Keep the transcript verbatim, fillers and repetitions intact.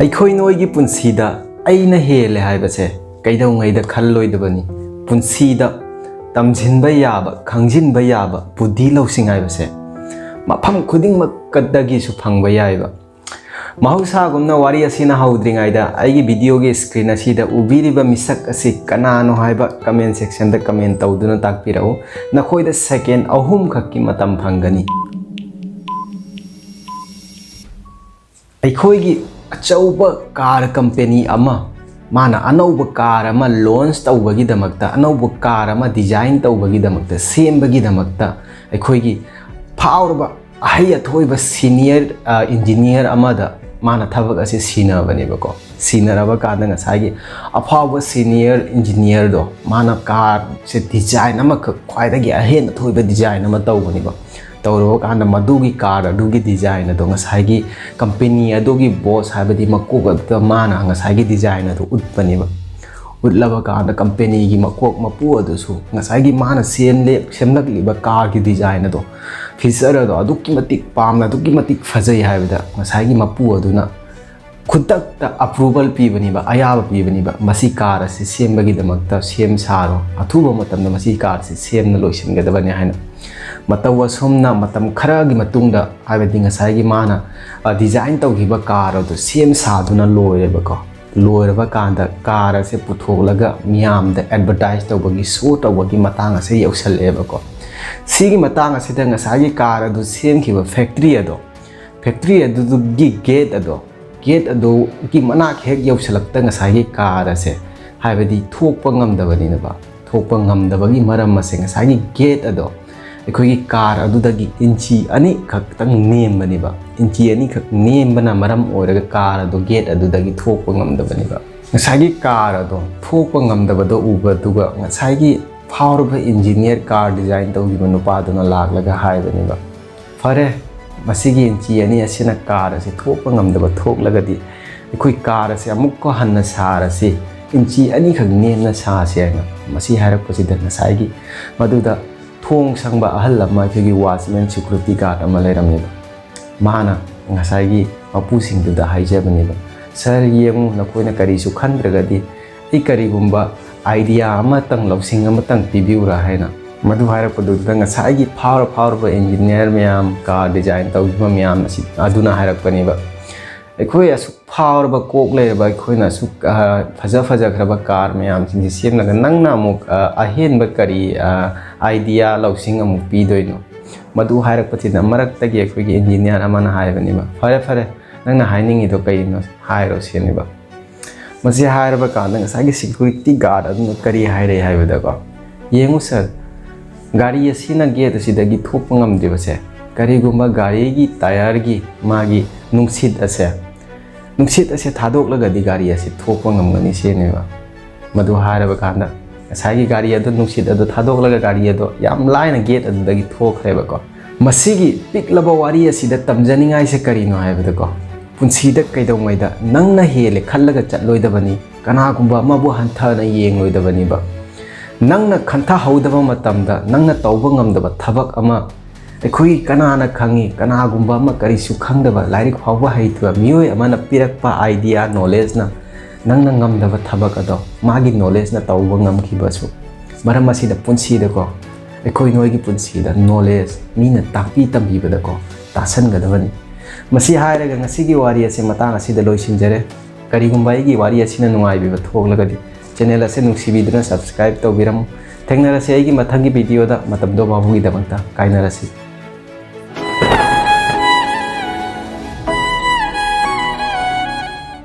ꯑꯩꯈꯣꯏ ꯅꯣꯏꯒꯤ ꯄꯨꯟꯁꯤꯗ ꯑꯩꯅ ꯍꯦꯜꯂꯦ ꯍꯥꯏꯕꯁꯦ ꯀꯩꯗꯧꯉꯩꯗ ꯈꯜꯂꯣꯏꯗꯕꯅꯤ꯫ ꯄꯨꯟꯁꯤꯗ ꯇꯝꯁꯤꯟꯕ ꯌꯥꯕ, ꯈꯪꯖꯤꯟꯕ ꯌꯥꯕ ꯕꯨꯙꯤ ꯂꯧꯁꯤꯡ ꯍꯥꯏꯕꯁꯦ ꯃꯐꯝ ꯈꯨꯗꯤꯡꯃꯛꯇꯒꯤꯁꯨ ꯐꯪꯕ ꯌꯥꯏꯕ꯫ ꯃꯍꯧꯁꯥꯒꯨꯝꯅ ꯋꯥꯔꯤ ꯑꯁꯤꯅ ꯍꯧꯗ꯭ꯔꯤꯉꯩꯗ ꯑꯩꯒꯤ videoꯒꯤ screen ꯑꯁꯤꯗ ꯎꯕꯤꯔꯤꯕ ꯃꯤꯁꯛ ꯑꯁꯤ ꯀꯅꯥꯅꯣ ꯍꯥꯏꯕ comment sectionꯗ comment ꯇꯧꯗꯨꯅ ꯇꯥꯛꯄꯤꯔꯛꯎ꯫ ꯅꯈꯣꯏꯗ second ꯑꯍꯨꯝ ꯈꯛꯀꯤ ꯃꯇꯝ ꯐꯪꯒꯅꯤ꯫ ꯑꯩꯈꯣꯏꯒꯤ ꯑꯆꯧꯕ car company ꯑꯃ, ꯃꯥꯅ ꯑꯅꯧꯕ car ꯑꯃ launch ꯇꯧꯕꯒꯤꯗꯃꯛꯇ, ꯑꯅꯧꯕ car ꯑꯃ design ꯇꯧꯕꯒꯤꯗꯃꯛꯇ, ꯁꯦꯝꯕꯒꯤꯗꯃꯛꯇ ꯑꯩꯈꯣꯏꯒꯤ ꯐꯥꯎꯔꯕ ꯑꯍꯩ ꯑꯊꯣꯏꯕ senior, ꯑ, engineer ꯑꯃꯗ ꯃꯥꯅ ꯊꯕꯛ ꯑꯁꯤ ꯁꯤꯟꯅꯕꯅꯦꯕꯀꯣ꯫ ꯁꯤꯟꯅꯔꯕ ꯀꯥꯟꯗ ꯉꯁꯥꯏꯒꯤ ꯑꯐꯥꯎꯕ senior engineerꯗꯣ, ꯃꯥꯅ carꯁꯦ design ꯑꯃꯈꯛ, ꯈ꯭ꯋꯥꯏꯗꯒꯤ ꯑꯍꯦꯟ ꯑꯊꯣꯏꯕ design ꯑꯃ ꯇꯧꯕꯅꯦꯕ꯫ ꯇꯧꯔꯕ ꯀꯥꯟꯗ ꯃꯗꯨꯒꯤ car ꯑꯗꯨꯒꯤ design ꯑꯗꯣ ꯉꯁꯥꯏꯒꯤ company ꯑꯗꯨꯒꯤ boss, ꯍꯥꯏꯕꯗꯤ ꯃꯀꯣꯛ ꯑꯗꯨꯗ ꯃꯥꯅ ꯉꯁꯥꯏꯒꯤ design ꯑꯗꯨ ꯎꯠꯄꯅꯦꯕ꯫ ꯎꯠꯂꯕ ꯀꯥꯟꯗ companyꯒꯤ ꯃꯀꯣꯛ ꯃꯄꯨ ꯑꯗꯨꯁꯨ ꯉꯁꯥꯏꯒꯤ ꯃꯥꯅ ꯁꯦꯝꯂꯦ-, ꯁꯦꯝꯂꯛꯂꯤꯕ carꯒꯤ design ꯑꯗꯣ, feature ꯑꯗꯣ ꯑꯗꯨꯛꯀꯤ ꯃꯇꯤꯛ ꯄꯥꯝꯅ, ꯑꯗꯨꯛꯀꯤ ꯃꯇꯤꯛ ꯐꯖꯩ ꯍꯥꯏꯕꯗ ꯉꯁꯥꯏꯒꯤ ꯃꯄꯨ ꯑꯗꯨꯅ ꯈꯨꯗꯛꯇ approval ꯄꯤꯕꯅꯤꯕ, ꯑꯌꯥꯕ ꯄꯤꯕꯅꯤꯕ, "ꯃꯁꯤ car ꯑꯁꯤ ꯁꯦꯝꯕꯒꯤꯗꯃꯛꯇ ꯁꯦꯝ ꯁꯥꯔꯣ, ꯑꯊꯨꯕ ꯃꯇꯝꯗ ꯃꯁꯤ car ꯑꯁꯤ ꯁꯦꯝꯅ ꯂꯣꯏꯁꯤꯟꯒꯗꯕꯅꯤ" ꯍꯥꯏꯅ꯫ ꯃꯇꯧ ꯑꯁꯨꯝꯅ ꯃꯇꯝ ꯈꯔꯒꯤ ꯃꯇꯨꯡꯗ, ꯍꯥꯏꯕꯗꯤ ꯉꯁꯥꯏꯒꯤ ꯃꯥꯅ, ꯑ, design ꯇꯧꯈꯤꯕ car ꯑꯗꯨ ꯁꯦꯝ ꯁꯥꯗꯨꯅ ꯂꯣꯏꯔꯦꯕꯀꯣ꯫ ꯂꯣꯏꯔꯕ ꯀꯥꯟꯗ car ꯑꯁꯦ ꯄꯨꯊꯣꯛꯂꯒ ꯃꯤꯌꯥꯝꯗ advertise ꯇꯧꯕꯒꯤ, show ꯇꯧꯕꯒꯤ ꯃꯇꯥꯡ ꯑꯁꯦ ꯌꯧꯁꯜꯂꯛꯑꯦꯕꯀꯣ꯫ ꯁꯤꯒꯤ ꯃꯇꯥꯡ ꯑꯁꯤꯗ ꯉꯁꯥꯏꯒꯤ car ꯑꯗꯨ ꯁꯦꯝꯈꯤꯕ factory ꯑꯗꯣ, factory ꯑꯗꯨꯒꯤ gate ꯑꯗꯣ, gate ꯑꯗꯨꯒꯤ ꯃꯅꯥꯛ ꯍꯦꯛ ꯌꯧꯁꯜꯂꯛꯇ ꯉꯁꯥꯏꯒꯤ car ꯑꯁꯦ, ꯍꯥꯏꯕꯗꯤ ꯊꯣꯛꯄ ꯉꯝꯗꯕꯅꯤꯅꯕ, ꯊꯣꯛꯄ ꯉꯝꯗꯕꯒꯤ ꯃꯔꯝ ꯑꯁꯦ ꯉꯁꯥꯏꯒꯤ gate ꯑꯗꯣ ꯑꯩꯈꯣꯏꯒꯤ car ꯑꯗꯨꯗꯒꯤ ꯏꯟꯆꯤ ꯑꯅꯤ ꯈꯛꯇꯪ ꯅꯦꯝꯕꯅꯦꯕ꯫ ꯏꯟꯆꯤ ꯑꯅꯤꯈꯛ ꯅꯦꯝꯕꯅ ꯃꯔꯝ ꯑꯣꯏꯔꯒ car ꯑꯗꯣ gate ꯑꯗꯨꯗꯒꯤ ꯊꯣꯛꯄ ꯉꯝꯗꯕꯅꯦꯕ꯫ ꯉꯁꯥꯏꯒꯤ car ꯑꯗꯣ ꯊꯣꯛꯄ ꯉꯝꯗꯕꯗꯣ ꯎꯕꯗꯨꯒ ꯉꯁꯥꯏꯒꯤ ꯐꯥꯎꯔꯕ engineer, car design ꯇꯧꯈꯤꯕ ꯅꯨꯄꯥꯗꯨꯅ ꯂꯥꯛꯂꯒ ꯍꯥꯏꯕꯅꯦꯕ, "ꯐꯔꯦ, ꯃꯁꯤꯒꯤ ꯏꯟꯆꯤ ꯑꯅꯤ ꯑꯁꯤꯅ car ꯑꯁꯤ ꯊꯣꯛꯄ ꯉꯝꯗꯕ ꯊꯣꯛꯂꯒꯗꯤ ꯑꯩꯈꯣꯏ car ꯑꯁꯤ ꯑꯃꯨꯛꯀ ꯍꯟꯅ ꯁꯥꯔꯁꯤ, ꯏꯟꯆꯤ ꯑꯅꯤꯈꯛ ꯅꯦꯝꯅ ꯁꯥꯁꯤ" ꯍꯥꯏꯅ꯫ ꯃꯁꯤ ꯍꯥꯏꯔꯛꯄꯁꯤꯗ ꯉꯁꯥꯏꯒꯤ ꯃꯗꯨꯗ ꯊꯣꯡ ꯁꯪꯕ ꯑꯍꯜ ꯑꯃ, ꯑꯩꯈꯣꯏꯒꯤ watchman, security guard ꯑꯃ ꯂꯩꯔꯝꯃꯦꯕ꯫ ꯃꯥꯅ ꯉꯁꯥꯏꯒꯤ ꯃꯄꯨꯁꯤꯡꯗꯨꯗ ꯍꯥꯏꯖꯕꯅꯦꯕ, "Sir, ꯌꯦꯡꯉꯨ, ꯅꯈꯣꯏꯅ ꯀꯔꯤꯁꯨ ꯈꯟꯗ꯭ꯔꯒꯗꯤ ꯑꯩ ꯀꯔꯤꯒꯨꯝꯕ idea ꯑꯃꯇꯪ, ꯂꯧꯁꯤꯡ ꯑꯃꯇꯪ ꯄꯤꯕꯤꯌꯨꯔꯥ?" ꯍꯥꯏꯅ꯫ ꯃꯗꯨ ꯍꯥꯏꯔꯛꯄꯗꯨꯗ ꯉꯁꯥꯏꯒꯤ ꯐꯥꯎꯔ ꯐꯥꯎꯔꯕ engineer ꯃꯌꯥꯝ, car design ꯇꯧꯈꯤꯕ ꯃꯌꯥꯝ ꯑꯁꯤ, ꯑꯗꯨꯅ ꯍꯥꯏꯔꯛꯄꯅꯦꯕ, "ꯑꯩꯈꯣꯏ ꯑꯁꯨꯛ ꯐꯥꯎꯔꯕ ꯀꯣꯛ ꯂꯩꯔꯕ, ꯑꯩꯈꯣꯏꯅ ꯑꯁꯨꯛ, ꯑ, ꯐꯖ ꯐꯖꯈ꯭ꯔꯕ car ꯃꯌꯥꯝꯁꯤꯡꯁꯦ ꯁꯦꯝꯂꯒ ꯅꯪꯅ ꯑꯃꯨꯛ, ꯑ, ꯑꯍꯦꯟꯕ ꯀꯔꯤ, ꯑ, idea, ꯂꯧꯁꯤꯡ ꯑꯃꯨꯛ ꯄꯤꯗꯣꯏꯅꯣ?" ꯃꯗꯨ ꯍꯥꯏꯔꯛꯄꯁꯤꯗ ꯃꯔꯛꯇꯒꯤ ꯑꯩꯈꯣꯏꯒꯤ engineer ꯑꯃꯅ ꯍꯥꯏꯕꯅꯦꯕ, "ꯐꯔꯦ, ꯐꯔꯦ, ꯅꯪꯅ ꯍꯥꯏꯅꯤꯡꯉꯤꯗꯣ ꯀꯩꯅꯣ ꯍꯥꯏꯔꯣ" ꯁꯤꯅꯦꯕ꯫ ꯃꯁꯤ ꯍꯥꯏꯔꯕ ꯀꯥꯟꯗ ꯉꯁꯥꯏꯒꯤ security guard ꯑꯗꯨꯅ ꯀꯔꯤ ꯍꯥꯏꯔꯛꯏ ꯍꯥꯏꯕꯗꯀꯣ, "ꯌꯦꯡꯉꯨ sir, ꯒꯥꯔꯤ ꯑꯁꯤꯅ gate ꯑꯁꯤꯗꯒꯤ ꯊꯣꯛꯄ ꯉꯝꯗ꯭ꯔꯤꯕꯁꯦ, ꯀꯔꯤꯒꯨꯝꯕ ꯒꯥꯔꯤꯒꯤ tyreꯒꯤ ꯃꯥꯒꯤ ꯅꯨꯡꯁꯤꯠ ꯑꯁꯦ, ꯅꯨꯡꯁꯤꯠ ꯑꯁꯦ ꯊꯥꯗꯣꯛꯂꯒꯗꯤ ꯒꯥꯔꯤ ꯑꯁꯤ ꯊꯣꯛꯄ ꯉꯝꯒꯅꯤ" ꯁꯤꯅꯦꯕ꯫ ꯃꯗꯨ ꯍꯥꯏꯔꯕ ꯀꯥꯟꯗ ꯉꯁꯥꯏꯒꯤ ꯒꯥꯔꯤ ꯑꯗꯨ, ꯅꯨꯡꯁꯤꯠ ꯑꯗꯨ ꯊꯥꯗꯣꯛꯂꯒ ꯒꯥꯔꯤ ꯑꯗꯣ ꯌꯥꯝ ꯂꯥꯏꯅ gate ꯑꯗꯨꯗꯒꯤ ꯊꯣꯛꯈ꯭ꯔꯦꯕꯀꯣ꯫ ꯃꯁꯤꯒꯤ ꯄꯤꯛꯂꯕ ꯋꯥꯔꯤ ꯑꯁꯤꯗ ꯇꯝꯖꯅꯤꯡꯉꯥꯏꯁꯦ ꯀꯔꯤꯅꯣ ꯍꯥꯏꯕꯗꯀꯣ, ꯄꯨꯟꯁꯤꯗ ꯀꯩꯗꯧꯉꯩꯗ ꯅꯪꯅ ꯍꯦꯜꯂꯦ ꯈꯜꯂꯒ ꯆꯠꯂꯣꯏꯗꯕꯅꯤ, ꯀꯅꯥꯒꯨꯝꯕ ꯑꯃꯕꯨ ꯍꯟꯊꯅ ꯌꯦꯡꯂꯣꯏꯗꯕꯅꯤꯕ꯫ ꯅꯪꯅ ꯈꯟꯊꯍꯧꯗꯕ ꯃꯇꯝꯗ ꯅꯪꯅ ꯇꯧꯕ ꯉꯝꯗꯕ ꯊꯕꯛ ꯑꯃ ꯑꯩꯈꯣꯏ ꯀꯅꯥꯅ ꯈꯪꯉꯤ? ꯀꯅꯥꯒꯨꯝꯕ ꯑꯃ, ꯀꯔꯤꯁꯨ ꯈꯪꯗꯕ, ꯂꯥꯏꯔꯤꯛ ꯐꯥꯎꯕ ꯍꯩꯇꯕ ꯃꯤꯑꯣꯏ ꯑꯃꯅ ꯄꯤꯔꯛꯄ idea, knowledgeꯅ ꯅꯪꯅ ꯉꯝꯗꯕ ꯊꯕꯛ ꯑꯗꯣ ꯃꯥꯒꯤ knowledgeꯅ ꯇꯧꯕ ꯉꯝꯈꯤꯕꯁꯨ꯫ ꯃꯔꯝ ꯑꯁꯤꯗ ꯄꯨꯟꯁꯤꯗꯀꯣ, ꯑꯩꯈꯣꯏ ꯅꯣꯏꯒꯤ ꯄꯨꯟꯁꯤꯗ knowledge, ꯃꯤꯅ ꯇꯥꯛꯄꯤ ꯇꯝꯕꯤꯕꯗꯀꯣ ꯇꯥꯁꯟꯒꯗꯕꯅꯤ꯫ ꯃꯁꯤ ꯍꯥꯏꯔꯒ ꯉꯁꯤꯒꯤ ꯋꯥꯔꯤ ꯑꯁꯤ ꯃꯇꯥꯡ ꯑꯁꯤꯗ ꯂꯣꯏꯁꯤꯟꯖꯔꯦ꯫ ꯀꯔꯤꯒꯨꯝꯕ ꯑꯩꯒꯤ ꯋꯥꯔꯤ ꯑꯁꯤꯅ ꯅꯨꯡꯉꯥꯏꯕꯤꯕ ꯊꯣꯛꯂꯒꯗꯤ channel ꯑꯁꯤ ꯅꯨꯡꯁꯤꯕꯤꯗꯨꯅ subscribe ꯇꯧꯕꯤꯔꯝꯃꯨ꯫ ꯊꯦꯡꯅꯔꯁꯤ ꯑꯩꯒꯤ ꯃꯊꯪꯒꯤ videoꯗ꯫ ꯃꯇꯝꯗꯣ ꯐꯥꯎꯕꯒꯤꯗꯃꯛꯇ ꯀꯥꯏꯅꯔꯁꯤ꯫